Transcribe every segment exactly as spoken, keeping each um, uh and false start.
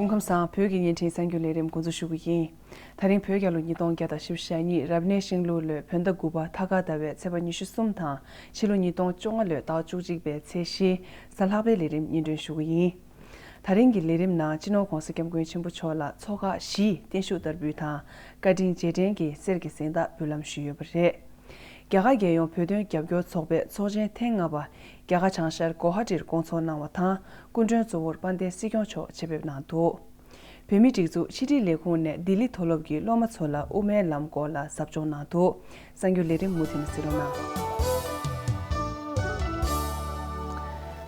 སྐུ་ཁམས་བཟང་། བོད་ཀྱི་བརྙན་འཕྲིན་གསར་འགྱུར་ལས་རིམ་འགོ་འཛུགས་ཞུ་གི་ཡིན། ད་རིང་བོད་རྒྱལ་ལོ་ཉིས་སྟོང་བརྒྱ་དང་བཞི་བཅུ་ཞེ་གཉིས་རབ་གནས་ཤིང་ལུག་ལོའི་བོད་ཟླ་དགུ་པ་ཐ་སྐར་ཟླ་བའི་ཚེས་པ་ཉི་ཤུ་གསུམ་དང་ཕྱི་ལོ་ཉིས་སྟོང་བཅོ་ལྔ་ལོའི་ཟླ་བ་བཅུ་གཅིག་པའི་ཚེས་བཞི། གཟའ་ལྷག་པའི་ལས་རིམ་སྙན་སྒྲོན་ཞུ་གི་ཡིན། ད་རིང་གི་ལས་རིམ་ནང་སྤྱི་ནོར་༧གོང་ས་༧སྐྱབས་མགོན་ཆེན་པོ་མཆོག་ལ་ཚོགས་ཁག་བཞིའི་བརྟན་བཞུགས་བསྟར་འབུལ་དང་བཀའ་དྲིན་རྗེས་དྲན་གྱི་གསེར་གྱི་གཟེངས་རྟགས་འབུལ་ལམ་ཞུས་ཡོད་པ་རེད། རྒྱ་གར་རྒྱལ་ཡོངས་བོད་དོན་རྒྱབ་སྐྱོར་ཚོགས་པའི་ཚོགས་ཆེན་ཐེངས་ལྔ་པ་རྒྱ་གར་བྱང་ཤར་གོ་ཧ་ཊིར་བསྐོང་ཚོགས་གནང་བ་དང་སྐུ་མགྲོན་གཙོ་བོར་དཔལ་ལྡན་སྲིད་སྐྱོང་མཆོག་ཆེད་ཕེབས་གནང་འདུག་བོད་མིའི་སྒྲིག་འཛུགས་ཕྱི་དྲིལ་ལས་ཁུངས་ནས་ལྡི་ལི་མཐོ་སློབ་ཀྱི་སློབ་མ་ཚོ་ལ་དབུ་མའི་ལམ་སྐོར་ལ་ཟབ་སྦྱོང་གནང་འདུག་གསར་འགྱུར་ལས་རིམ་མུ་མཐུད་ནས་གཟིགས་རོགས་གནང་།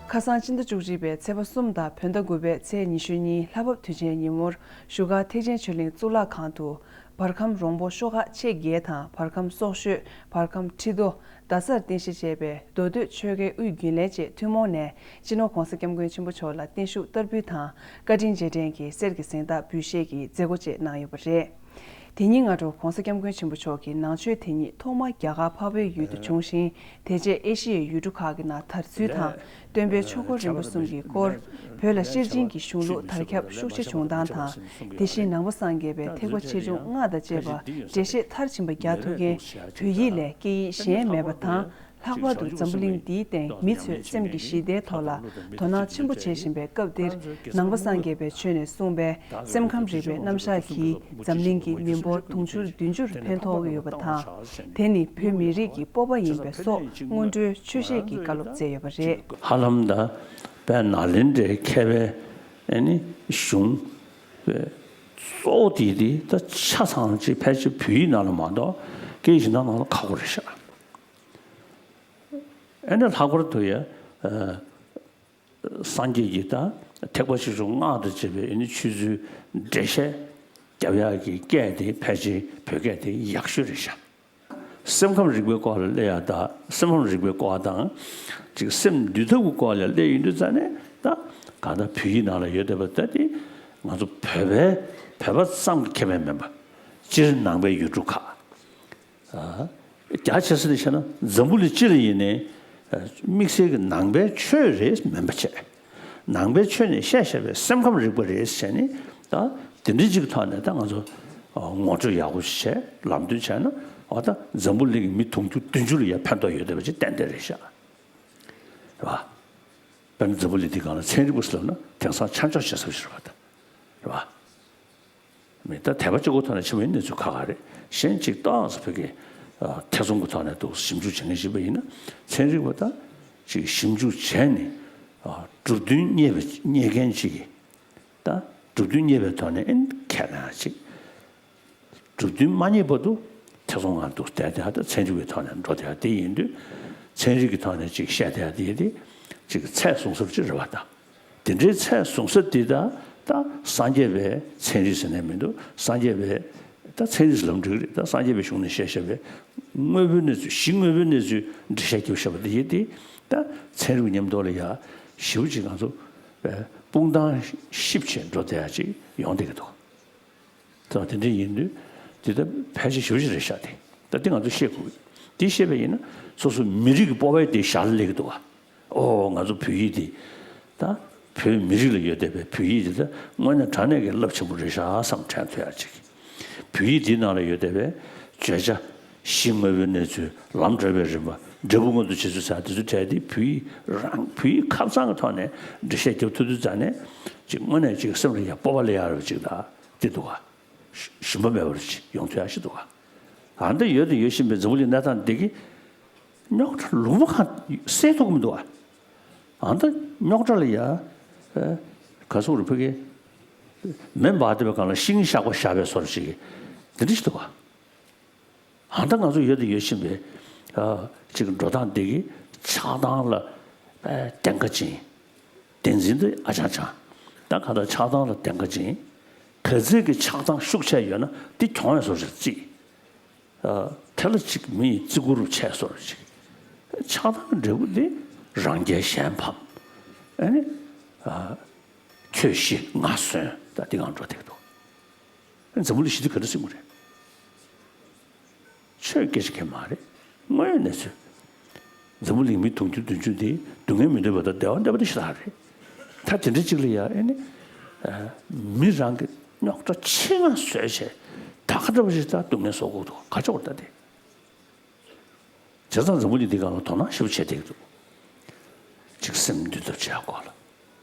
ཁ་སང་སྤྱི་ཟླ་བཅུ་གཅིག་པའི་ཚེས་པ་གསུམ་དང་བོད་ཟླ་དགུ་པའི་ཚེས་ཉི་ཤུ་གཉིས་ལྷ་བབས་དུས་ཆེན་ཉིན་མོར་བཞུགས་སྒར་ཐེག་ཆེན་ཆོས་གླིང་གཙུག་ལག་ཁང་དུ། བར་ཁམས་རོང་པོ་ཤོག་ཁག་ཆེ་བརྒྱད་དང་བར་ཁམས་སོག་ཤོད། བར་ཁམས་ཁྲི་རྡོ། རྡ་སར་རྟེན་གཞི་བྱས་པའི་མདོ་སྟོད་ཆོལ་ཁའི་དབུས་རྒྱུན་ལས་བཅས་ཐུན་མོང་ནས་སྤྱི་ནོར་༧གོང་ས་༧སྐྱབས་མགོན་ཆེན་པོ་མཆོག་ལ་བརྟན་བཞུགས་བསྟར་འབུལ་དང་བཀའ་དྲིན་རྗེས་དྲན་གྱི་གསེར་གྱི་གཟེངས་རྟགས་འབུལ་བཞེས་ཀྱི་མཛད་སྒོ་བཅས་གནང་ཡོད་པ་རེད། དེ་ཉིན་སྔ་དྲོ་༧གོང་ས་༧སྐྱབས་མགོན་ཆེན་པོ་མཆོག་གིས་ནང་ཆོས་དེ་ཉིད་ཐོག་མར་རྒྱ་གར་འཕགས་པའི་ཡུལ་དུ་བྱུང་ཞིང་། དེ་རྗེས་ཨེ་ཤི་ཡའི་ཡུལ་གྲུ་ཁག་གི་ནང་དར་ཚུལ་དང་། སྟོན་པའི་ཆོས་འཁོར་རིམ་པ་གསུམ་གྱི་སྐོར། བོད་ལ་ཤེར་ཕྱིན་གྱི་གཞུང་ལུགས་དར་ཁྱབ་ཤུགས་ཆེ་བྱུང་སྟངས་དང་། དེ་བཞིན་ནང་པ་སངས་རྒྱས་པའི་ཐེག་པ་ཆེ་ཆུང་སྔགས་དང་བཅས་པ་འགྲེལ་བཤད་མཐར་ཕྱིན་པ་རྒྱག་ཐུབ་མཁན་བོད་ཡིག་ལས་སྐད་ཡིག་གཞན་མེད་པ་དང་། ལྷག་པར་དུ་འཛམ་བུ་གླིང་འདིའི་སྟེང་མི་ཚོས་སེམས་ཀྱི་ཞི་བདེའི་ཐོག་ལ་དོ་སྣང་ཆེན་པོ་བྱེད་བཞིན་པའི་སྐབས་འདིར། ནང་པ་སངས་རྒྱས་པའི་ཆོས་ནས་གསུངས་པའི་སེམས་ཁམས་རིག་པའི་རྣམ་གཞག་གིས་འཛམ་གླིང་གི་མི་འབོར་དུང་ཕྱུར་བདུན་ཅུར་ཕན་ཐོགས་ཀྱི་ཡོད་པ་དང་། དེ་ནི་བོད་མི་རིགས་ཀྱི་སྤོབས་པ་ཡིན་པའི་སོགས་སྔོན་འགྲོའི་ཆོས་བཤད་ཀྱི་བཀའ་སློབ་མཛད་ཡོད་པ་རེད། ཧ་ལམ་ད་དཔལ་ནཱ་ལེནྡྲའི་མཁས་པའི་ཨེ་ནི་གཞུང་གཙོ་བོ་དེ་དེ་ད་ཆ་ཚང་ཅིག་ཕལ་ཆེར་བོད་ཡིག་ནང་ལ་མ་གཏོགས་སྐད་ཡིག་གཞན་དག་ནང་ལ་ཁག་པོ་རེད་ཤག་ཨེ་ནི་ལྷག་པར་དུ་ཡ། སངས་རྒྱས་ཀྱི་ད་ཐེག་པ་ཆེ་ཆུང་སྔགས་དང་བཅས་པའི་ཨེ་ནི་ཆོས་ཚུལ་འགྲེལ་བཤད་རྒྱབ་ཡག་གི་སྐད་དེ་ཕལ་ཆེར་བོད་སྐད་དེ་ཡག་ཤོས་རེད་ཤག་སེམས་ཁམས་རིག་པའི་སྐོར་ལ་སླེབས་ཡག་ད་སེམས་ཁམས་རིག་པའི་སྐོར་དང་ཅིག་སེམས་འདུལ་ཐབས་ཀྱི་སྐོར་ལ་སླེབས་ཡོང་དུས་ཙང་ནས་ད་གང་ལྟར་བོད་ཡིག་ནང་ལ་ཡོད་བསྡད་པ་ད་དེ་ང་ཚོ་བོད་པའི་བོད་པ་ཙམ་གྱི་ཁེ་ཕན་མིན་པ་སྤྱིར་ནང་པའི་ཡུལ་གྲུ་ཁག་རྒྱ་ཆེ་ས་ནས་བཤད་ན་འཛམ་བུ་གླིང་སྤྱི་ལ་ཡིན་ནའི་དམིགས་བསལ་གྱི་ནང་པའི་ཆོས་རེད་མིན་པ་བྱས། ནང་པའི་ཆོས་ནས་བཤད་བཤད་པའི་སེམས་ཁམས་རིག་པ་རེད་བྱས་ནས་ད་དེ་འདྲའི་ཅིག་ཐོག་ནས་ད་ང་ཚོ་ངོ་སྤྲོད་ཡག་པོ་ཞིག་བྱས་ལམ་སྟོན་བྱས་ན་འོ་ད་འཛམ་བུ་གླིང་གི་མི་དུང་ཕྱུར་བདུན་ཅུ་ལ་ཡ་ཕན་ཐོགས་ཡོད་བསྡད་པ་ཅིག་ཏན་ཏན་རེད་ཤག་རེད་བ། དཔེར་ན་འཛམ་བུ་གླིང་འདི་སྒང་ལ་ཚན་རིག་པ་ཟེར་ལབ་ན་དེང་སང་ཆ་འཇོག་བྱེད་ས་ཞིག་རེད་བ་ད། རེད་བ། མི་ད་དད་པ་གཅིག་པོ་ཐོག་ནས་བྱེད་མིན་གནས་ཚུལ་ཁག་ཁག་རེད། གཞན་གཅིག་ཏོག་ཙམ་བོད་ཀྱི་ཐེ་ཚོམ་གྱི་ཐོག་ནས་འདུག་ཞིབ་འཇུག་བྱེད་མཁན་ཞིག་པ་ཡིན་ན་ཚན་རིག་པ་ད་ཅིག་ཞིབ་འཇུག་བྱས་ནས་གྲུབ་དོན་རྙེད་པ་རྙེད་མཁན་ཅིག་གིས་ད་གྲུབ་དོན་རྙེད་པའི་ཐོག་ནས་ཨེ་ཁས་ལེན་ཅིག་གྲུབ་དོན་མ་རྙེད་བར་དུ་ཐེ་ཚོམ་ངང་འདུག་བསྡད་དེ་ད་ཚན་རིག་པའི་ཐོག་ནས་འགྲོ་བསྡད་དེ་ཡིན་དུས་ཚན་རིག་གི་ཐོག་ནས་ཅིག་བཤད་བསྡད་དེ་དེ་ཅིག་ཚད་བཟུང་ས་ཅིག་རེད་བ་ད། དེ་འདྲའི་ཚད་བཟུང་ས་དེ་ད་ད་སངས་རྒྱས་པའི་ཚན་རིག་ཟེར་ནས་མི་འདུག་སངས་རྒྱས་པའི་ད་ཚན་རིག་ཟེར་ལབ་འགྲིག་རེད། ད་སངས་རྒྱས་པའི་གཞུང་ནས་བཤད་བཤད་པའི་དངོས་པོའི་གནས་ཚུལ་གཞི་དངོས་པོའི་གནས་ཚུལ་འགྲེལ་བཤད་རྒྱབ་བཤད་པ་དེ་ཡིན་ཏེ་ད་ཚན་རིག་མཉམ་དུ་ལ་ཡ་ཞེ་པོ་ཅིག་ང་ཚོ་དཔུང་གདང་གཤིབ་བྱས་འགྲོ་བསྡད་ཡ་ཅིག་ཡོང་བསྡད་ཀྱི་འདུག་ད་དེ་འདྲ་ཡིན་དུས་དེ་ད་ཕལ་ཆེར་ཞེ་པོ་ཅིག་རེད་ཤག་དེ་ད་དེ་ང་ཚོ་ཤེས་དགོས། དེ་ཤེས་པ་ཡིན་ན་སོ་སོ་མི་རིགས་ཀྱི་སྤོབས་པ་དེ་ཞར་ལ་སླེབས་ཀྱི་འདུག་བ། ཨོ་ང་ཚོ་བོད་ཡིག་འདི་ད་བོད་མི་རིགས་ལ་ཡོད་བསྡད་པའི་བོད་ཡིག་འདི་ད་དངོས་གནས་དྲང་གནས་ཀྱི་རླབས་ཆེན་པོ་རེད་ཤག་བསམ་དྲན་ཐུབ་ཡག་ཅིག་བོད་ཡིག་འདིའི་ནང་ལ་ཡོད་བསྡད་པའི་བརྗོད་བྱ་གཞི་དངོས་པོའི་གནས་ཚུལ་ལམ་བགྲོད་པའི་རིམ་པ་འབྲས་བུ་མངོན་དུ་བྱེད་ཚུལ་ཟེར་དེ་ཚོའི་གྲས་འདི་བོད་ཡིག་རང་བོད་ཡིག་ཁ་གཙང་གི་ཐོག་ནས་འགྲེལ་བཤད་རྒྱབ་ཐུབ་དུས་ཙང་ནས་ཅིག་དངོས་གནས་ཅིག་སེམས་ལ་ཡ་སྤོབས་པ་སླེབས་ཡག་རེད་ཅིག་ད་དེ་འདུག་བ། ཞུམ་པ་མེད་པར་ཅིག་ཡོང་ཐུབ་ཡག་ཞིག་འདུག་བ། ཨ་འདི་ཡོད་དུ་ཡོད་བཞིན་པའི་འཛམ་བུ་གླིང་གནས་སྟངས་འདི་གི་རྙོག་དྲ་ལུང་པ་གང་སེལ་ཐུབ་ཀྱི་མི་འདུག་བ། ཨ་འདི་རྙོག་དྲ་ལ་ཡ་ག་སོག་རུ་ཕ་གི་མེ་འབར་བསྡད་པའི་སྒང་ལ་ཤིང་བཤགས་པ་བཞག་པའི་བཟོ་འདྲ་ཞིག་འདི་འདྲ་ཞིག་འདུག་བ། ཨ་ད་ང་ཚོ་ཡོད་དུ་ཡོད་བཞིན་པའི་ཨ་ཅིག་འགྲོ་སྟངས་འདི་གི་ཆགས་སྡང་ལ་ཨ་གདེང་ཁ་ཅན། བདེན་འཛིན་དུ་ཨ་ཅང་ཅང་། ད་ག་ད་ཆགས་སྡང་ལ་གདེང་ཁ་ཅན། ག་ཚད་ཀྱི་ཆགས་སྡང་ཤུགས་ཆེ་ཡོད་ན་འདི་གྱོང་ཡོད་བཟོ་ཞིག་བརྩིས། ཨ་དེ་ལ་ཅིག་མི་ཡི་བརྩི་བཀུར་ཆེ་བཟོ་ཞིག་ཆགས་སྡང་འབྲས་བུ་འདི་རང་རྒྱལ་གཞན་ཕམ། ཨ་ནི་ཨ་ཁྱོད་ཤི་ང་གསོན་ད་འདི་གང་འགྲོ་བསྡད་འདུག་འཛམ་བུ་གླིང་ཞི་བདེ་ག་འདྲ་སྲིད་མོ་རེད། ཆོས་སྐད་ཆ་གང་མ་རེད། དངོས་ཡོད་གནས་ཚུལ། འཛམ་བུ་གླིང་མི་དུང་ཕྱུར་བདུན་ཅུ་འདི་སྡུག་བསྔལ་མི་འདོད་པ་དང་བདེ་བ་འདོད་པ་དེ་ཤ་སྟག་རེད། ད་དེ་འདྲ་གཅིག་ལ་ཡ་ཨེ་ནི། མི་རང་གི་རྙོག་དྲ་ཆེད་མངགས་བཟོས་བྱས་ད་ག་འདྲ་བ་ཞིག་ད་སྡུག་བསྔལ་བཟོ་དགོས་འདུག་ག་ཅོག་ད་དེ། བྱས་ཙང་འཛམ་བུ་གླིང་འདི་སྒང་ལ་དོ་སྣང་ཞེ་པོ་བྱེད་བསྡད་ཀྱི་འདུག་ཅིག་སེམས་འདུལ་ཐབས་བྱེད་ཡག་སྐོར་ལ།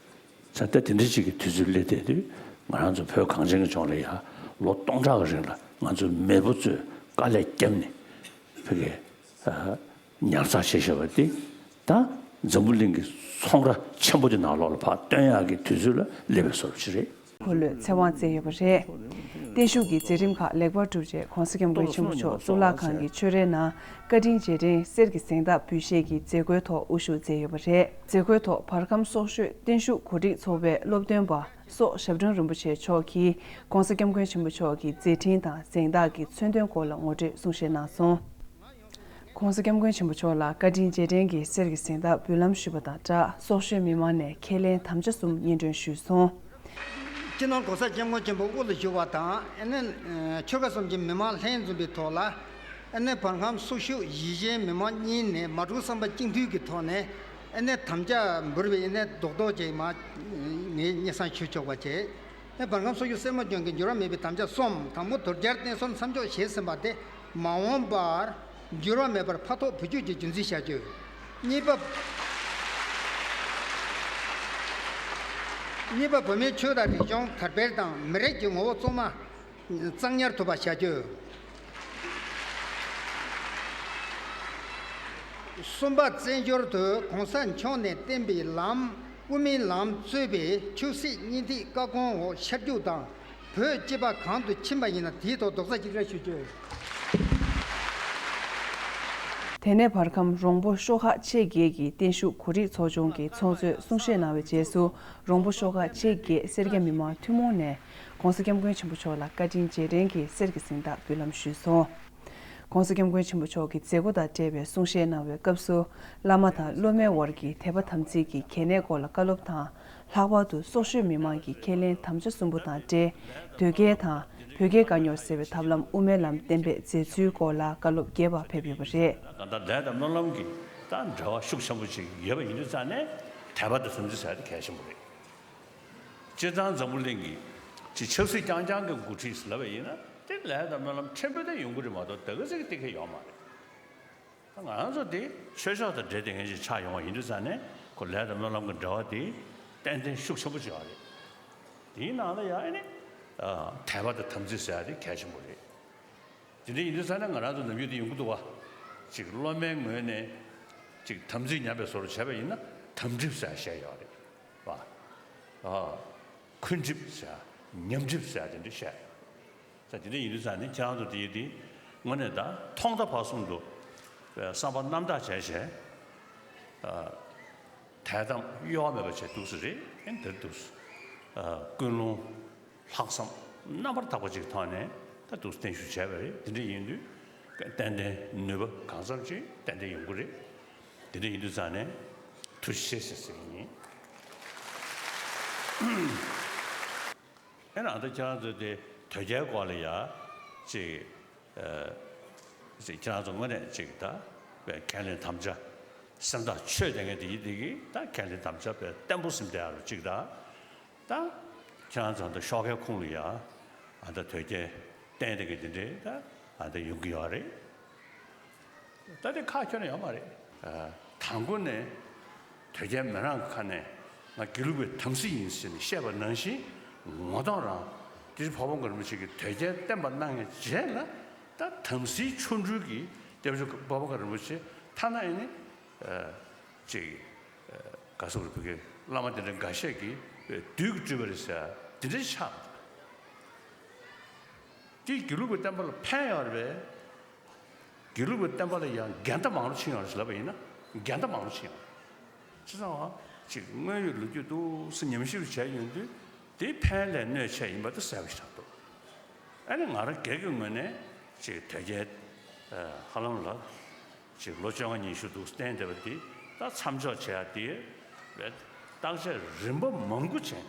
ས་ད་དེ་འདྲ་ཅིག་གི་དུས་ཚོད་སླེབས་བསྡད་དུས་ང་རང་ཚོ་བོད་གངས་ཅན་གྱི་ལྗོངས་ལ་ཡ་ལོ་སྟོང་ཕྲག་གི་རིང་ལ་ང་ཚོའི་མེས་པོ་ཚོས་དཀའ་ལས་བརྒྱབ་ནས་ཕ་གི་ཉར་ཚགས་བྱས་བཞག་པ་འདི་ད་འཛམ་བུ་གླིང་གི་ཚོང་ར་ཆེན་པོ་དེ་ནང་ལོགས་ལ་ཕར་སྟོན་ཡག་གི་དུས་ཚོད་ལ་སླེབས་པའི་བཟོ་འདྲ་ཅིག་རེད། འཁོར་ལོས་ཚེ་དབང་སྩལ་ཡོད་པ་རེད། བརྟན་བཞུགས་ཀྱི་མཛད་རིམ་ཁག་ལེགས་པར་གྲུབ་རྗེས་༸གོང་ས་༸སྐྱབས་མགོན་ཆེན་པོ་མཆོག་གཙུག་ལག་ཁང་གི་ཆོས་རའི་ནང་བཀའ་དྲིན་རྗེས་དྲན་གསེར་གྱི་གཟེངས་རྟགས་འབུལ་བཞེས་ཀྱི་མཛད་སྒོའི་ཐོག་དབུ་བཞུགས་མཛད་ཡོད་པ་རེད། མཛད་སྒོའི་ཐོག་བར་ཁམས་སོག་ཤོད་བརྟན་བཞུགས་གོ་སྒྲིག་ཚོགས་པའི་སློབ་སྟོན་པ་སོག་ཞབས་དྲུང་རིན་པོ་ཆེ་མཆོག་གིས་༸གོང་ས་༸སྐྱབས་མགོན་ཆེན་པོ་མཆོག་གི་མཛད་འཕྲིན་དང་གཟེངས་རྟགས་ཀྱི་མཚོན་དོན་སྐོར་ལ་ངོ་སྤྲོད་གསུང་བཤད་གནང་སོང་། ༸གོང་ས་༸སྐྱབས་མགོན་ཆེན་པོ་མཆོག་ལ་བཀའ་དྲིན་རྗེས་དྲན་གྱི་གསེར་གྱི་གཟེངས་རྟགས་འབུལ་ལམ་ཞུས་པ་དང་སྦྲགས་སོག་ཤོད་མི་མང་ནས་ཁས་ལེན་དམ་བཅའ་གསུམ་སྙན་སྒྲོན་ཞུས་སོང་། སྤྱི་ནོར་༸གོང་ས་༸སྐྱབས་མགོན་ཆེན་པོ་དབུ་ལ་བཞུགས་པ་དང་ཨ་ནེ་ཆོལ་ཁ་གསུམ་གྱི་མི་མང་ལྷན་འཛོམས་པའི་ཐོག་ལ་ཨ་ནེ་བར་ཁམས་སོག་ཤོད་ཡུལ་གཞན་མི་མང་གཉིས་ནས་མ་འགྲོ་བསམ་པ་གཅིག་མཐུན་གྱི་ཐོག་ནས་ཨ་ནེ་དམ་བཅའ་འབུལ་བའི་ཨ་ནེ་རྡོག་རྡོག་ཅིག་མ་ངས་སྙན་སེང་ཞུ་ཆོག་པ་བྱས། ཨ་ནེ་བར་ཁམས་སོག་ཤོད་གསེར་མོ་ལྗོངས་ཀྱི་འགྱུར་བ་མེད་པའི་དམ་བཅའ་གསུམ། དང་པོ་དོལ་རྒྱལ་བསྟེན་གསོལ་མཚམས་འཇོག་ཞེས་ཟིན་པ་སྟེ་མ་འོངས་པར་འགྱུར་བ་མེད་པར་ཕ་ཐོག་བུ་ཆུང་གི་རྒྱུན་འཛིན་བྱ་རྒྱུ། གཉིས་པ། གཉིས་པ། བོད་མིའི་ཆོས་དང་རིག་གཞུང་དར་སྤེལ་དང་མི་རིགས་ཀྱི་ངོ་བོ་གཙང་མ་གཙང་ཉར་ཐུབ་པ་བྱ་རྒྱུ། གསུམ་པ། བཙན་བྱོལ་དུ་གོང་ས་མཆོག་ནས་བསྟན་པའི་ལམ་དབུ་མའི་ལམ་གཙོས་པའི་ཆོས་སྲིད་གཉིས་ཐིག་བཀའ་དགོངས་འོག་ཤར་རྒྱུག་དང་། བོད་སྤྱི་པ་གང་དུ་ཕྱིན་པ་ཡིན་ན་དེའི་ཐོག་རྡོག་རྩ་གཅིག་སྒྲིལ་ཞུ་རྒྱུ། དེ་ནས་བར་ཁམས་རོང་པོ་ཤོག་ཁག་ཆེ་བརྒྱད་ཀྱི་བརྟན་བཞུགས་གོ་སྒྲིག་ཚོགས་ཆུང་གི་ཚོགས་གཙོས་གསུང་བཤད་གནང་བའི་རྗེས་སུ་རོང་པོ་ཤོག་ཁག་ཆེ་བརྒྱད་སེར་སྐྱ་མི་མང་ཐུན་མོང་ནས་༸གོང་ས་༸སྐྱབས་མགོན་ཆེན་པོ་མཆོག་ལ་བཀའ་དྲིན་རྗེས་དྲན་གྱི་གསེར་གྱི་གཟེངས་རྟགས་འབུལ་ལམ་ཞུས་སོང་། ༸གོང་ས་༸སྐྱབས་མགོན་ཆེན་པོ་མཆོག་གིས་མཛད་སྒོ་དང་འབྲེལ་བའི་གསུང་བཤད་གནང་བའི་སྐབས་སུ། བླ་མ་དང་སློབ་མའི་དབར་གྱི་དད་པ་དམ་ཚིག་གི་གལ་གནད་སྐོར་ལ་བཀའ་སློབ་དང་། ལྷག་པར་དུ་སོག་ཤོད་མི་མང་གི་ཁས་ལེན་དམ་བཅའ་གསུམ་པོ་དང་འབྲེལ། དོལ་རྒྱལ་དང་བོད་རྒྱའི་དཀའ་རྙོག་སེལ་བའི་ཐབས་ལམ་དབུ་མའི་ལམ་བསྟན་པའི་མཛད་ཚུལ་སྐོར་ལ་བཀའ་སློབ་རྒྱས་པ་ཕེབས་ཡོད་པ་རེད། ད་ལྟ་ལས་དང་སྨོན་ལམ་གྱི་ད་འབྲེལ་བ་ཤུགས་ཆེན་པོ་ཅིག་ཡོད་པ་ཡིན་དུས་ཙང་ནས་དད་པ་དང་དམ་ཚིག་ཟེར་ཡ་དེ་གལ་ཆེན་པོ་རེད། སྤྱིར་བཏང་འཛམ་བུ་གླིང་གི་ཅིག་ཆབ་སྲིད་རྐྱང་རྐྱང་གི་འགོ་ཁྲིད་ལབ་པ་ཡིན་ན་དེ་ལས་དང་སྨོན་ལམ་ཕྲན་བུ་དེ་ཡོང་གི་རེད་མ་གཏོགས་ད་ག་ཚོད་ཀྱི་དེ་གས་ཡོད་མ་རེད། ད་ང་རང་ཚོ་དེ་ཆོས་ཕྱོགས་དང་འབྲེལ་ཏེ་ངེས་ཅིག་ཆགས་ཡོང་བ་ཡིན་དུས་ཙང་ནས་ཁོ་ལས་དང་སྨོན་ལམ་གྱི་འབྲེལ་བ་དེ་ཏན་ཏན་ཤུགས་ཆེན་པོ་ཅིག་ཡོད་རེད། དེའི་ནང་ལ་ཡང་ཨ་ནི་དད་པ་དང་དམ་ཚིག་ཟེར་ཡ་དེ་གལ་ཆེན་པོ་རེད། དེ་འདྲ་ཡིན་དུས་ཙང་ནས་ང་རང་ཚོ་ནམ་རྒྱུན་དུ་ཡོང་གི་འདུག་བ། ཅིག་སློབ་མའི་ངོས་ནས་ཅིག་དམ་ཚིག་ཉམས་པའི་བཟོ་འདྲ་བྱས་པ་ཡིན་ན་དམ་གྲིབ་ཟེར་བཤད་ཡོད་རེད་བ། ཨ། འཁོན་གྲིབ་ཟེར་ཉམས་གྲིབ་ཟེར་དེ་འདྲ་བཤད་ཡོད་རེད། ད་དེ་འདྲ་ཡིན་དུས་ཙང་ནས་ཁྱེད་རང་ཚོ་དེ་དེ་དངོས་གནས་ད་ཐོག་མཐའ་བར་གསུམ་དུ་བསམ་པ་རྣམ་དག་བྱས་བྱས། དད་དམ་གཡོ་བ་མེད་པ་བྱས་འདུག་ས་རེད། ཨེ་འདིར་འདུག་ས། ཀུན་སློང་ལྷག་བསམ་རྣམ་པར་དག་པ་ཅིག་ཐོག་ནས་ད་འདུག་ས་བརྟན་བཞུགས་བྱས་པ་རེད། དེ་འདྲ་ཡིན་དུས་ཏན་ཏན་ནུས་པ་གང་འཚམ་ཅིག་ཏན་ཏན་ཡོང་གི་རེད། དེ་འདྲ་ཡིན་དུས་ཙང་ནས་ཐུགས་རྗེ་ཆེ་ཟེར་ཟེར་གྱི་ཡིན། ཨེ་ན་ད་ཁྱེད་རང་ཚོ་དེ་དོལ་རྒྱལ་སྐོར་ལ་ཡ་ཅིག་ཅིག་ཁྱེད་རང་ཚོ་དངོས་གནས་ཅིག་ད་ཁས་ལེན་དམ་བཅའ་སེམས་ཐག་ཆོད་བསྡད་མཁན་དེ་ཡིན་དེ་གི་ད་ཁས་ལེན་དམ་བཅའ་དཔེ་བརྟན་པོ་ཟིན་བསྡད་ཡ་རུ་ཅིག་ད་ད་ཁྱེད་རང་ཚོ་ད་ཤོག་ཁའི་ཁོངས་ལ་ཡ་ཨ་ད་དོལ་རྒྱལ་བསྟེན་བསྡད་མཁན་དེ་འདྲའི་ད་ཨ་ད་ཡོང་གི་ཡོད་རེད། ད་དེ་ཁག་ཁྱོན་ནས་ཡོད་མ་རེད། དང་པོ་ནས་དོལ་རྒྱལ་མི་རང་གི་ཁ་ནས་ང་དགེ་ལུགས་པའི་དམ་སྲི་ཡིན་ཟེར་ནས་བཤད་པ་ནང་བཞིན་ངོ་ཐོག་རང་སྐྱབས་རྗེ་འཕགས་པ་དགའ་རིན་པོ་ཆེ་གིས་དོལ་རྒྱལ་བསྟེན་པ་གནང་བའི་རྗེས་ལ་ད་དམ་སྲིའི་ཆོ་འཕྲུལ་གྱིས་སྐྱབས་རྗེ་འཕགས་པ་དགའ་རིན་པོ་ཆེ་ཐ་ན་ཨེ་ནི་ཅིག་ག་སོགས་རིག་པའི་བླ་མ་དེ་འདྲ་འགའ་ཤས་ཀྱིས་བདུད་ཀྱིས་སྤྲུལ་པ་རེད་ཟེར་དེ་འདྲའི་ཆགས་འདུག་དེས་དགེ་ལུགས་པའི་བསྟན་པ་ལ་ཕན་ཡོད་རེད་པས། དགེ་ལུགས་པའི་བསྟན་པ་ལ་ཡང་འགལ་ཟླ་མང་རུ་ཕྱིན་ཡོད་རེད་ཟེར་ལབ་པ་ཡིན་ན་འགལ་ཟླ་མང་རུ་ཕྱིན་ཡོད་རེད། བྱས་ཙང་བ་ཅིག་དངོས་ཡོད་ལོ་རྒྱུས་འདུག་སེ་ཉམས་ཞིབ་བྱས་ཡོང་དུས་དེ་ཕན་ལས་གནོད་ཆེ་ཡིན་པ་དེ་གསལ་པོ་ཞིག་ཆགས་འདུག་ཨ་ནི་ང་རང་སྒེར་གྱི་ངོས་ནས་ཅིག་དོལ་རྒྱལ་ཧ་ལམ་ལ་ཅིག་ལོ་བཅོ་ལྔ་ཉི་ཤུ་འདུག་བསྟེན་བསྡད་པ་དེ་ད་མཚམས་འཇོག་བྱས་ཡ་དེ་བརྟག་དཔྱད་རིམ་པ་མང་པོ་བྱས་ནས་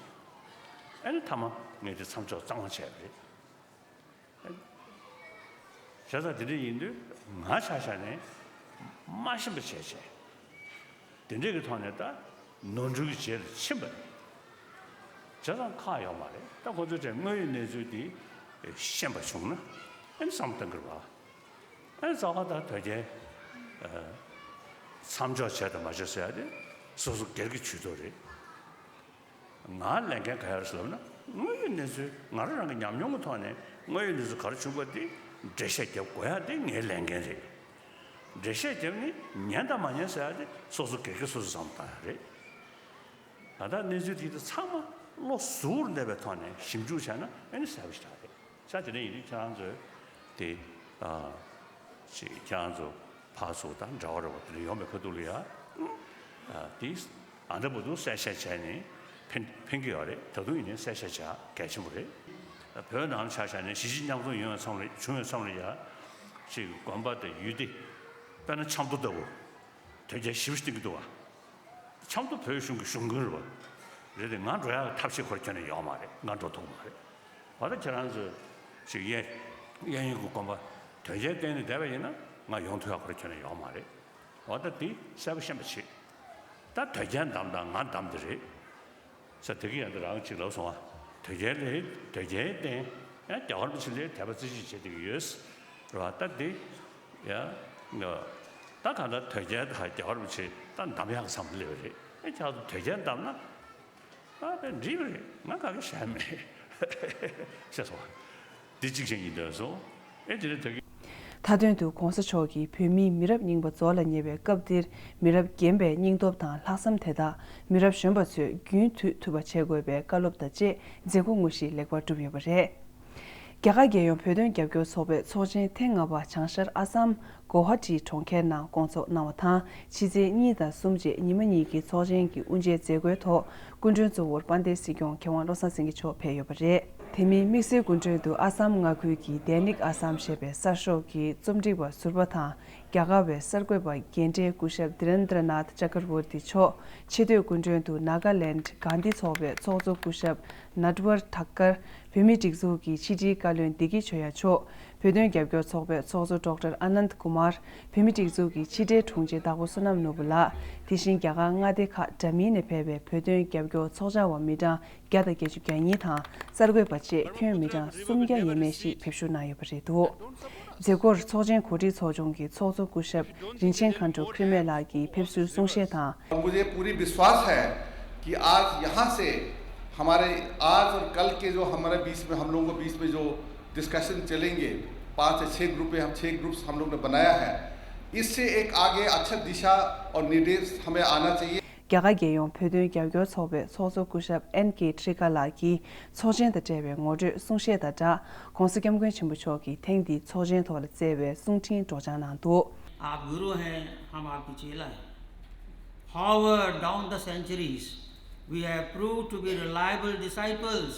ཨ་ནི་མཐའ་མ་ངས་དེ་མཚམས་འཇོག་གཙང་མ་བྱས་པ་རེད། བྱས་ཙང་དེ་འདྲ་ཡིན་དུས་ང་ཆ་བཞག་ནས་མ་ཤེས་པ་བྱས་བྱས། དེ་འདྲ་གི་ཐོག་ནས་ད་ནོར་འཁྲུལ་གྱི་རྗེས་ལ་ཕྱིན་པ་རེད། བྱས་ཙང་ཁག་ཡོད་མ་རེད། ད་ཁོ་ཚོས་དེ་དངོས་ཡོད་གནས་ཚུལ་དེ་ཤེས་པ་བྱུང་ན་ཨ་ནི་བསམ་བློ་གཏང་གི་རེད་པ། ཨ་ནི་རྩ་བ་ད་དོལ་རྒྱལ་མཚམས་འཇོག་བྱས་དང་མ་བྱས་ཟེར་ཡ་དེ་སོ་སོ་སྒེར་གྱི་ཇུས་གཏོགས་རེད། ང་ལས་འགན་ག་རེ་ཟེར་ལབ་ན། དངོས་ཡོད་གནས་ཚུལ་ང་རང་རང་གི་ཉམས་མྱོང་གི་ཐོག་ནས་དངོས་ཡོད་གནས་ཚུལ་ག་རེ་བྱུང་བ་དེ་འགྲེལ་བཤད་རྒྱབ་དགོས་ཡ་དེ་ངའི་ལས་འགན་རེད། འགྲེལ་བཤད་རྒྱབ་ནས་ཉན་དང་མ་ཉན་ཟེར་ཡ་དེ་སོ་སོ་སྒེར་གྱི་སོ་སོ་བསམ་བློ་བཏང་ཡ་རེད། ད་ལྟ་གནས་ཚུལ་དེ་དག་ཚང་མ་བློ་གཟུ་བོར་གནས་པའི་ཐོག་ནས་ཞིབ་འཇུག་བྱས་ན་ཨ་ནི་གསལ་པོ་ཞེ་དྲག་རེད། ས་དེ་འདྲ་ཡིན་དུས་ཁྱེད་རང་ཚོས་དེ་ཨ་ཅིག་ཁྱེད་རང་ཚོ་ཕར་ཚུར་དང་འབྲེལ་བ་རེད་པ། དེ་འདྲ་ཡོང་བའི་ཁ་ཐུག་ལ་ཡ་ཨ་དེ་ཨ་འདྲ་པོ་འདུག་གསལ་བཤད་བྱས་ནས་ཕན་ཕན་གྱི་ཡོད་རེད། ད་དུང་ཡིན་ནའི་གསལ་བཤད་བྱ་གལ་ཆེན་པོ་རེད། བོད་ནང་ལ་ཆ་བཞག་ནས་གཞིས་བྱེས་མཉམ་འཛོམས་ཡོང་བའི་མཚམས་ལ་བྱུང་བའི་མཚམས་ལ་ཡ་ཅིག་དགོན་པ་དང་ཡུལ་སྡེ་དཔེར་ན་ཆབ་མདོ་ལྟ་བུ་དོལ་རྒྱལ་ཞེ་པོ་ཅིག་བསྟེན་གྱི་འདུག་བ། ཆབ་མདོ་བོད་གཞུང་གི་གཞུང་དགོན་རེད་པ། རེད་དེ་ང་འགྲོ་ཡག་ཐབས་ཤེས་ཁོ་རང་ཁྱོན་ནས་ཡོད་མ་རེད། ང་འགྲོ་ཐུབ་མ་རེད། འོ་ད་ཁྱེད་རང་ཚོས་ཅིག་གཡས་གཡས་གཡོན་གྱི་དགོན་པ་དོལ་རྒྱལ་བསྟེན་ནས་བསྡད་པ་ཡིན་ན་ང་ཡོང་ཐུབ་ཡག་ཁོ་རང་ཁྱོན་ནས་ཡོད་མ་རེད། འོ་ད་དེ་གསལ་པོ་ཤེས་པ་བྱེད། ད་དོལ་རྒྱལ་འདམ་དང་ང་འདམ་དེ་རེད། ས་དེ་གི་ཡང་དེ་རང་གཅིག་ལབ་སོང་བ། དོལ་རྒྱལ་ལས་དོལ་རྒྱལ་བསྟེན་ཡང་རྒྱལ་བ་རིན་པོ་ཆེ་ལས་དད་པ་རྩེ་གཅིག་བྱེད་བསྡད་ཀྱི་ཡོད། རེད་བ། ད་འདི་ཡ་ད་གང་ལྟར་དོལ་རྒྱལ་དང་རྒྱལ་བ་རིན་པོ་ཆེ་ད་འདམ་ཡག་གི་བསམ་བློ་སླེབས་པ་རེད། ཨེ་ཁྱེད་ཚོ་དོལ་རྒྱལ་འདམ་ན་ཨ་དཔེ་འགྲིག་པ་རེད། ང་ག་གེ་བཤད་མེད་ཤེས་སོང་བ། འདི་གཅིག་བྱས་ཡིན་འདོད་སོང་། ཨེ་དེ་ནས་དོལ་རྒྱལ། མཐའ་དོན་དུ་༸གོང་ས་མཆོག་གིས་བོད་མིའི་མི་རབས་རྙིང་པ་རྫོགས་ལ་ཉེ་བའི་སྐབས་འདིར་མི་རབས་རྒན་པའི་སྙིང་སྟོབས་དང་ལྷག་བསམ་དེ་དག་མི་རབས་གཞོན་པ་ཚོས་རྒྱུན་མཐུད་ཐུབ་པ་བྱེད་དགོས་པའི་བཀའ་སློབ་དང་བཅས་མཛད་སྒོ་དངོས་གཞི་ལེགས་པར་གྲུབ་ཡོད་པ་རེད། རྒྱ་གར་རྒྱལ་ཡོངས་བོད་དོན་རྒྱབ་སྐྱོར་ཚོགས་པའི་ཚོགས་ཆེན་ཐེངས་ལྔ་པ་བྱང་ཤར་ཨ་སམ་གོ་ཧ་ཊི་གྲོང་ཁྱེར་ནང་བསྐོང་ཚོགས་གནང་བ་དང་། ཕྱི་ཚེས་གཉིས་དང་གསུམ་བཅས་ཉི་མ་གཉིས་ཀྱི་ཚོགས་ཆེན་གྱི་དབུ་འབྱེད་མཛད་སྒོའི་ཐོག་སྐུ་མགྲོན་གཙོ་བོར་དཔལ་ལྡན་སྲིད་སྐྱོང་མཁས་དབང་བློ་བཟང་སེང་གེ་མཆོག་ཕེབས་ཡོད་པ་རེད། དེ་མིན་དམིགས་བསལ་སྐུ་མགྲོན་དུ་ཨ་སམ་མངའ་ཁུལ་གྱི་ཌེ་ནིག་ཨ་སམ་ཞེས་པའི་གསར་ཤོག་གི་རྩོམ་སྒྲིག་པ་ཟུར་པ་དང་། རྒྱ་གར་བའི་གསར་འགོད་པ་རྒན་གྲས་སྐུ་ཞབས་དྷི་རེན་དྲ་ནཱཐ་ཅ་ཀར་ཝར་ཏི་མཆོག་ཆེ་བསྟོད་སྐུ་མགྲོན་དུ་ནཱ་ག་ལེནྜ་གྷན་དྷི་ཚོགས་པའི་ཚོགས་གཙོ་སྐུ་ཞབས་ནཊ་ཝར་ཐག་ཀར། བོད་མིའི་སྒྲིག་འཛུགས་ཀྱི་ཕྱི་དྲིལ་བཀའ་བློན་བདེ་སྐྱིད་ཆོས་དབྱངས་མཆོག་བོད་དོན་རྒྱབ་སྐྱོར་ཚོགས་པའི་ཚོགས་གཙོ་ཌོག་ཊར་ཨ་ནནྡ་ཀུ་མར། བོད་མིའི་སྒྲིག་འཛུགས་ཀྱི་ཕྱི་དྲིལ་དྲུང་ཆེ་དྭགས་པོ་བསོད་ནམས་ནོར་བུ་ལགས། དེ་བཞིན་རྒྱ་གར་མངའ་སྡེ་ཁག་འདྲ་མིན་ནས་ཕེབས་པའི་བོད་དོན་རྒྱབ་སྐྱོར་ཚོགས་བཅར་བ་མི་གྲངས་བརྒྱ་དང་བརྒྱད་ཅུ་གྱ་གཉིས་དང་གསར་འགོད་པ་བཅས་ཁྱོན་མི་གྲངས་སུམ་བརྒྱ་ཡས་མས་ཤིག་ཕེབས་ཞུགས་གནང་ཡོད་པ་རེད་འདུག་མཛད་སྒོར་ཚོགས་ཆེན་གོ་སྒྲིག་ཚོགས་ཆུང་གི་ཚོགས་གཙོ་སྐུ་ཞབས་རིན་ཆེན་མཁའ་འགྲོ་ཁྲི་སྨན་ལགས་ཀྱིས་ཕེབས་བསུའི་གསུང་བཤད་དང་། मुझे पूरी विश्वास है कि आज यहाँ से हमारे, आज और कल के जो हमारे बीच में, हम लोगों के बीच में जो डिस्कशन चलेंगे, पांच या छह ग्रुप में, हम छह ग्रुप्स हम लोग ने बनाया है, इससे एक आगे अच्छा दिशा और निर्देश हमें आना चाहिए। རྒྱ་གར་རྒྱལ་ཡོངས་བོད་དོན་རྒྱབ་སྐྱོར་ཚོགས་པའི་ཚོགས་གཙོ་སྐུ་ཞབས་ཨེན་ཀེ་ཁྲི་ཀ་ལགས་ཀྱིས་ཚོགས་ཆེན་དང་འབྲེལ་བའི་ངོ་སྤྲོད་གསུང་བཤད་དང་སྦྲགས། ༸གོང་ས་༸སྐྱབས་མགོན་ཆེན་པོ་མཆོག་གིས་ཐེངས་འདིའི་ཚོགས་ཆེན་ཐོག་ལ་བསྩལ་བའི་གསུང་འཕྲིན་སྒྲོག་སྦྱང་གནང་འདུག आप गुरु हैं, हम आपके चेला हैं। However, down the centuries, we have proved to be reliable disciples.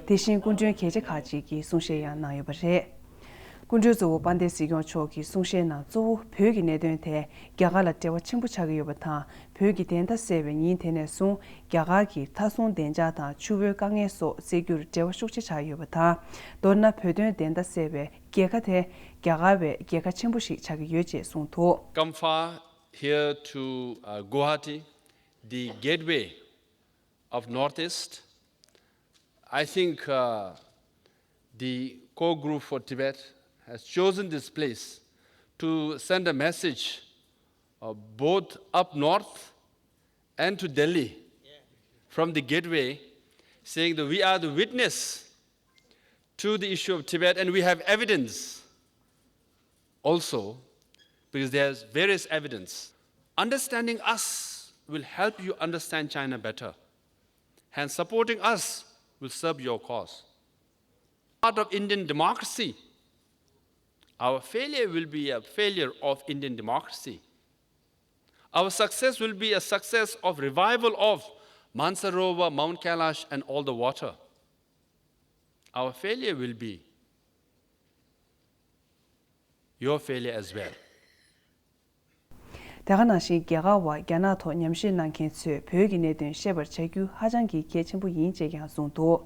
དེ་བཞིན་སྐུ་མགྲོན་གལ་ཆེ་ཁག་ཅིག་གིས་གསུང་བཤད་ཡང་གནང་ཡོད་པ་རེད། སྐུ་མགྲོན་གཙོ་བོ་དཔལ་ལྡན་སྲིད་སྐྱོང་མཆོག་གིས་གསུང་བཤད་ནང་གཙོ་བོ་བོད་ཀྱི་གནད་དོན་དེ་རྒྱ་གར་ལ་འབྲེལ་བ་ཆེན་པོ་ཆགས་ཀྱི་ཡོད་པ་དང་། བོད་ཀྱི་བདེན་མཐའ་གསལ་བའི་ཉིན་དེ་ནས་བཟུང་རྒྱ་གར་གྱི་མཐའ་སྲུང་བདེ་འཇགས་དང་ཆུ་བོའི་དཀའ་ངལ་སོགས་སེལ་རྒྱུར་འབྲེལ་བ་ཤུགས་ཆེ་ཆགས་ཡོད་པ་དང་། མདོར་ན་བོད་དོན་བདེན་མཐའ་གསལ་བའི་རྒྱལ་ཁ་དེ་རྒྱ་གར་བའི་རྒྱལ་ཁ་ཆེན་པོ་ཞིག་ཆགས་ཀྱི་ཡོད་ཅེས་གསུངས་འདུག Come far here to uh, Guwahati, the gateway of Northeast. I think uh, the core group for Tibet has chosen this place to send a message uh, both up north and to Delhi from the gateway, saying that we are the witness to the issue of Tibet and we have evidence also, because there's various evidence. Understanding us will help you understand China better. Hence, supporting us will serve your cause. Part of Indian democracy, our failure will be a failure of Indian democracy. Our success will be a success of revival of Mansarovar, Mount Kailash, and all the water. Our failure will be your failure as well. དེ་ག་ནང་བཞིན་རྒྱ་གར་བ་རྒྱ་ནག་ཐོག་ཉམས་ཞིབ་གནང་མཁན་ཚོས་བོད་ཀྱི་གནད་དོན་ཤེས་པར་བྱ་རྒྱུ་ཧ་ཅང་གི་གལ་ཆེན་པོ་ཡིན་ཅེས་ཀྱང་གསུངས་འདུག་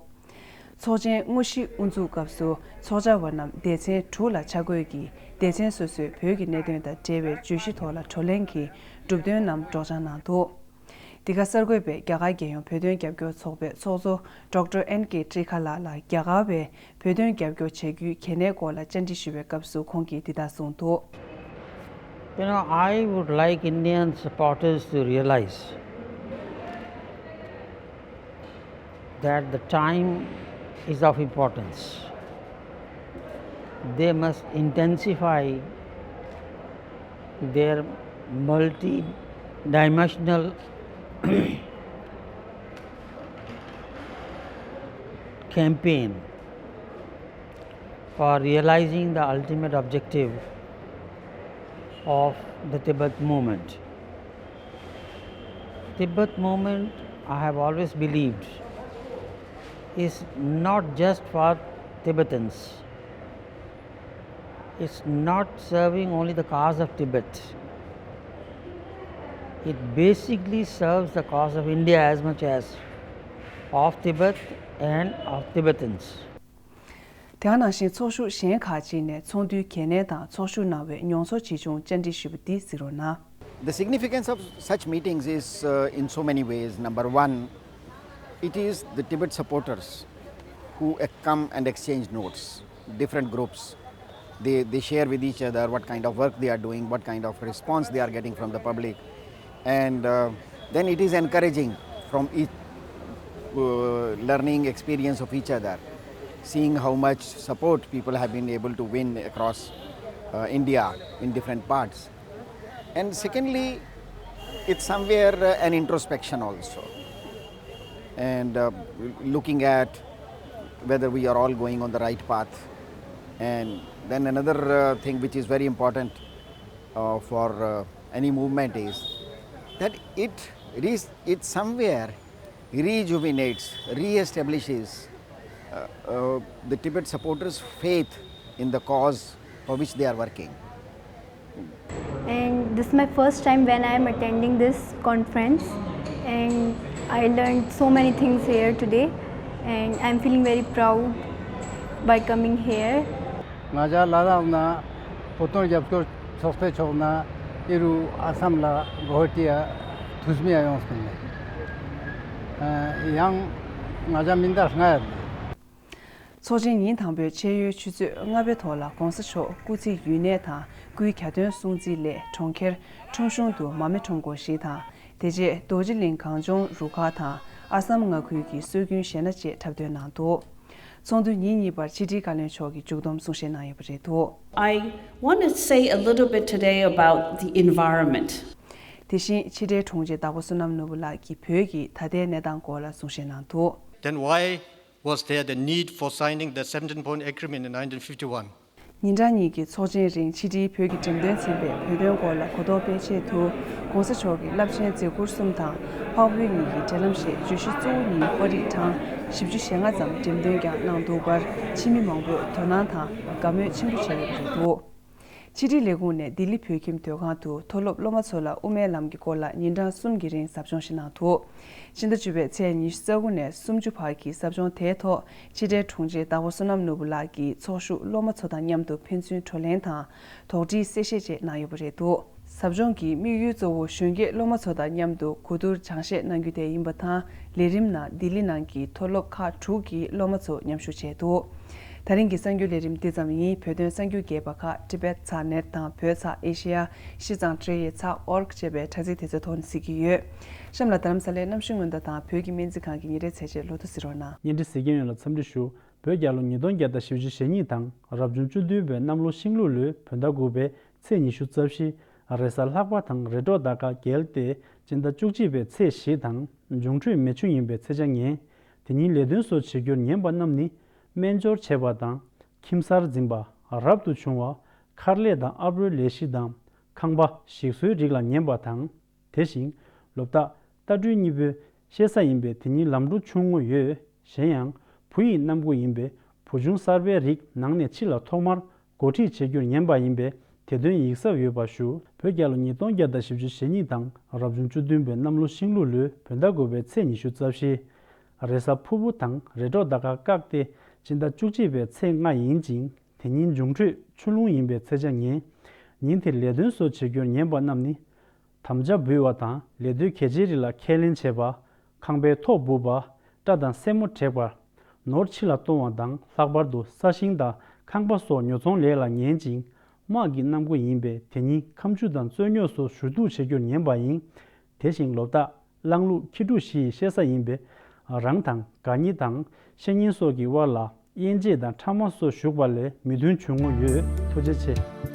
ཚོགས་ཆེན་དངོས་གཞི་དབུ་འཛུགས་སྐབས་སུ་ཚོགས་བཅར་བ་རྣམས་སྡེ་ཚན་དྲུག་ལ་ཆ་བགོས་ཀྱིས་སྡེ་ཚན་སོ་སོས་བོད་ཀྱི་གནད་དོན་དང་འབྲེལ་བའི་བརྗོད་གཞི་ཐོག་ལ་བགྲོ་གླེང་གིས་གྲུབ་དོན་རྣམས་སྒྲོག་སྦྱང་གནང་འདུག་འདི་ག་གསར་འགོད་པས་རྒྱ་གར་རྒྱལ་ཡོངས་བོད་དོན་རྒྱབ་སྐྱོར་ཚོགས་པའི་ཚོགས་གཙོ་ཌོག་ཊར་ཨེན་ཀེ་ཏྲི་ཁ་ལགས་ལ་རྒྱ་གར་བས་བོད་དོན་རྒྱབ་སྐྱོར་བྱ་རྒྱུའི་གལ་གནད་སྐོར་ལ་བཅར་འདྲི་ཞུ་བའི་སྐབས་སུ་ཁོང་གིས་འདི་ལྟར་གསུངས་འདུག You know, I would like Indian supporters to realize that the time is of importance. They must intensify their multi-dimensional campaign for realizing the ultimate objective of the Tibet movement. Tibet movement, I have always believed, is not just for Tibetans. It's not serving only the cause of Tibet. It basically serves the cause of India as much as of Tibet and of Tibetans. དེ་ག་ནང་བཞིན་ཚོགས་ཞུགས་གཞན་ཁག་ཅིག་ནས་ཚོགས་འདུའི་གལ་གནད་དང་ཚོགས་ཞུགས་གནང་བའི་མྱོང་ཚོར་ཇི་བྱུང་བཅར་འདྲི་ཞུས་པ་འདི་གཟིགས་རོགས་གནང་། The significance of such meetings is, uh, in so many ways. Number one, it is the Tibet supporters who, uh, come and exchange notes, different groups. They, they share with each other what kind of work they are doing, what kind of response they are getting from the public. And, uh, then it is encouraging from each, uh, learning experience of each other, seeing how much support people have been able to win across, uh, India in different parts. And secondly, it's somewhere, uh, an introspection also. And, uh, looking at whether we are all going on the right path. And then another, uh, thing which is very important, uh, for, uh, any movement is that it, it is, it somewhere rejuvenates, re-establishes, uh, uh, the Tibet supporters' faith in the cause for which they are working. And this is my first time when I am attending this conference, and I learned so many things here today, and I'm feeling very proud by coming here. ང་ཅག་ལ་དྭགས་ན་བོད་དོན་རྒྱབ་སྐྱོར་ཚོགས་པའི་ཕྱོགས་ན་ཨི་རུ་ཨ་སམ་ལ་གོ་ཧ་ཏི་ཡ་ཐུས་མི་ཡ་ཡོངས་ཏེ་ནས་ཡང་ང་ཅག་མི་འདར་ལྔ་ཡ། ཚོགས་ཆེན་ཉིན་དང་པོའི་ཆེད་ཡོད་ཆུ་ཚོད་ལྔ་པའི་ཐོག་ལ་༧གོང་ས་མཆོག་སྐུ་ཚེ་ཡུན་གནས་དང་སྐུའི་གྱ་སྟོན་སྲུང་བརྩིའི་སླད་གྲོང་ཁྱེར་ཁྲོམ་གཞུང་དུ་མར་མེ་ཁྲོམ་སྐོར་ཞིག་དང་། དེ་རྗེས་རྡོ་རྗེ་གླིང་གངས་ལྗོངས་རུ་ཁག་དང་ཨ་སམ་མངའ་ཁུལ་གྱི་སྲོལ་རྒྱུན་གཞས་སྣ་བཅས་འཁྲབ་སྟོན་གནང་འདུག་ཚོགས་འདུ་ཉིན་གཉིས་པར་ཕྱི་དྲིལ་བཀའ་བློན་མཆོག་གིས་མཇུག་བསྡོམས་གསུང་བཤད་གནང་ཡོད་པ་རེད་འདུག I want to say a little bit today about the environment. དེ་བཞིན་ཕྱི་དྲིལ་དྲུང་ཆེ་དྭགས་པོ་བསོད་ནམས་ནོར་བུ་ལགས་ཀྱིས་བོད་ཀྱི་ད་ལྟའི་གནས་སྟངས་སྐོར་ལ་གསུང་བཤད་གནང་འདུག Then why was there the need for signing the seventeen-point agreement in nineteen fifty-one? ཉིན་གྲངས་གཉིས་ཀྱི་ཚོགས་ཆེན་རིང་ཕྱི་དྲིལ་བོད་ཀྱི་འགྲེམས་སྟོན་ཚན་པས་བོད་དོན་སྐོར་ལ་གོ་རྟོགས་སྤེལ་ཆེད་དུ་༧གོང་ས་མཆོག་གི་རླབས་ཆེན་མཛད་ཁུར་གསུམ་དང་འཕགས་བོད་གཉིས་ཀྱི་འབྲེལ་ལམ་ཞེས་བརྗོད་གཞི་གཙོ་བོ་གཉིས་པར་རིས་གྲངས་བཞི་བཅུ་ཞེ་ལྔ་ཙམ་འགྲེམས་སྟོན་ཀྱང་གནང་འདུག་པར་ཕྱི་མི་མང་པོས་དོ་སྣང་དང་དགའ་མོས་ཆེན་པོ་བྱས་ཡོད་པ་རེད་འདུག་ཕྱི་དྲིལ་ལས་ཁུངས་ནས་ལྡི་ལི་བོད་ཁྱིམ་སྡོད་ཁང་དུ་མཐོ་སློབ་སློབ་མ་ཚོ་ལ་དབུ་མའི་ལམ་གྱི་སྐོར་ལ་ཉིན་གྲངས་གསུམ་གྱི་རིང་ཟབ་སྦྱོང་ཞིག་གནང་འདུག་ཕྱི་ཟླ་བཅུ་པའི་ཚེས་ཉི་ཤུ་རྩ་དགུ་ནས་སུམ་ཅུ་བར་གྱི་ཟབ་སྦྱོང་དེའི་ཐོག་ཕྱི་དྲིལ་དྲུང་ཆེ་དྭགས་པོ་བསོད་ནམས་ནོར་བུ་ལགས་ཀྱིས་ཚོགས་ཞུགས་སློབ་མ་ཚོ་དང་མཉམ་དུ་ཕན་ཚུན་བགྲོ་གླེང་དང་། དོགས་འདྲིའི་གསལ་བཤད་བཅས་གནང་ཡོད་པ་རེད་འདུག་ཟབ་སྦྱོང་གི་དམིགས་ཡུལ་གཙོ་བོ་གཞོན་སྐྱེས་སློབ་མ་ཚོ་དང་མཉམ་དུ་གོ་བསྡུར་སྦྱང་བཤད་གནང་རྒྱུ་དེ་ཡིན་པ་དང་། ལས་རིམ་ནང་ལྡི་ལི་ནང་གི་མཐོ་སློབ་ཁག་དྲུག་གི་སློབ་མ་ཚོ་མཉམ་ཞུགས་བྱས་འདུག་ད་རིང་གི་གསར་འགྱུར་ལས་རིམ་འདི་ཙམ་ཡིན། བོད་དོན་གསར་འགྱུར་རྒྱས་པ་ཁག་Tibet ཚགས་ནེཊ་དང་བོད་ཚགས་ཨེ་ཤེ་ཡ། ཤི་ཙང་ཀྲེ་ཡེ་ཚགས་ཨོར་ཅེས་པའི་དྲ་ཚིགས་དེ་ཚོའི་ཐོག་ནས་གཟིགས་ཀྱི་ཡོད། གཤམ་ལ་རྡ་རམ་ས་ལའི་གནམ་གཤིས་སྔོན་བརྡ་དང་བོད་ཀྱི་སྨན་རྩིས་ཁང་གི་ཉིན་རེའི་ཚེས་བཅད་ལོ་ཐོ་གཟིགས་རོགས་གནང་། བརྙན་འཕྲིན་གཟིགས་མཁན་ཡོངས་ལ་འཚམས་འདྲི་ཞུ། བོད་རྒྱལ་ལོ་ཉིས་སྟོང་བརྒྱ་དང་བཞི་བཅུ་ཞེ་གཉིས་དང་རབ་བྱུང་བཅུ་བདུན་པའི་གནམ་ལོ་ཤིང་ལུག་ལོའི་བོད་ཟླ་དགུ་པའི་ཚེས་ཉི་ཤུ་རྩ་བཞི། རེས་གཟའ་ལྷག་པ་དང་རེས་གྲོགས་ཟླ་སྐར་རྒྱལ་ཏེ་སྤྱི་ཟླ་བཅུ་གཅིག་པའི་ཚེས་བཞི་དང་འབྱུང་འཕྲོད་མེ་ཆུ་ཡིན་པའི་ཚེས་ཆ་ངན། དེ་ཉིན་ལས་དོན་སོགས་བྱེད་རྒྱུར་ཉན་པ་རྣམས་ནི་སྨན་སྦྱོར་བྱེད་པ་དང་ཁྱིམ་གསར་འཛིན་པ། རབ་ཏུ་བྱུང་བ། མཁར་ལས་དང་ཨབ་རོའི་ལས་གཞི་དང་ཁང་པ་ཞིག་གསོའི་རིགས་ལ་ཉན་པ་དང་། དེ་བཞིན་ལོ་རྟགས་རྟ་སྦྲུལ་གཉིས་པོའི་ཤེས་གཟའ་ཡིན་པས་དེ་ཉིན་ལམ་འགྲོ་ཆུང་ངུ་ཡོད། གཞན་ཡང་བུ་ཡི་གནམ་སྒོ་ཡིན་པས་བུ་ཆུང་གསར་པའི་རིགས་ནང་ནས་ཕྱི་ལ་ཐོག་མར་འགོ་ཁྲིད་བྱེད་རྒྱུར་ཉན་པ་ཡིན་པས་དེ་དོན་ཡིག་ཟབ་ཡོད་པ་ཞུ། བོད་རྒྱལ་ལོ་ཉིས་སྟོང་བརྒྱ་དང་བཞི་བཅུ་ཞེ་གཉིས་དང་རབ་བྱུང་བཅུ་བདུན་པའི་གནམ་ལོ་ཤིང་ལུག་ལོའི་བོད་ཟླ་དགུ་པའི་ཚེས་ཉི་ཤུ་རྩ་བཞི། རེས་གཟའ་ཕུར་བུ་དང་རེས་གྲོགས་ཟླ་སྐར་བཀག་སྟེ་སྤྱི་ཟླ་བཅུ་གཅིག་པའི་ཚེས་ལྔ་ཡིན་ཅིང་དེ་ཉིན་འབྱུང་འཕྲོད་ཆུ་རླུང་ཡིན་པའི་ཚེས་ཆ་ངན། ཉིན་དེར་ལས་དོན་སོགས་བྱེད་རྒྱུར་ཉན་པ་རྣམས་ནི། དམ་བཅའ་འབུལ་བ་དང་ལས་དོན་གལ་ཆེའི་རིགས་ལ་ཁས་ལེན་བྱེད་པ། ཁང་པའི་ཐོག་སྦུབ་པ། སྐྲ་དང་སེན་མོ་བྲེག་པ། ནོར་ཕྱི་ལ་གཏོང་བ་དང་ལྷག་པར་དུ་ས་ཞིང་དང་ཁང་པ་སོགས་ཉོ་ཚོང་ལས་ལ་ཉན་ཅིང་དམག་གི་གནང་སྒོ་ཡིན་པས་དེ་ཉིད་ཁ་མཆུ་དང་རྩོད་རྙོག་སོགས་ཞུ་གཏུག་བྱེད་རྒྱུར་ཉན་པ་ཡིན། དེ་བཞིན་ལོ་རྟགས། གླང་ལུག་ཁྱི་ཕྲུག་བཞི་ཡི་བཤད་ས་ཡིན་པས། རང་དང་དགའ་ཉེ་དང་བཤེས་གཉེན་སོགས་ཀྱི་དབར་ལ་དབྱེ་འབྱེད་དང་ཕྲ་མ་སོགས་ཞུགས་པ་ལས་མི་མཐུན་བྱུང་ངོ་ཡོད། ཐུགས་རྗེ་ཆེ།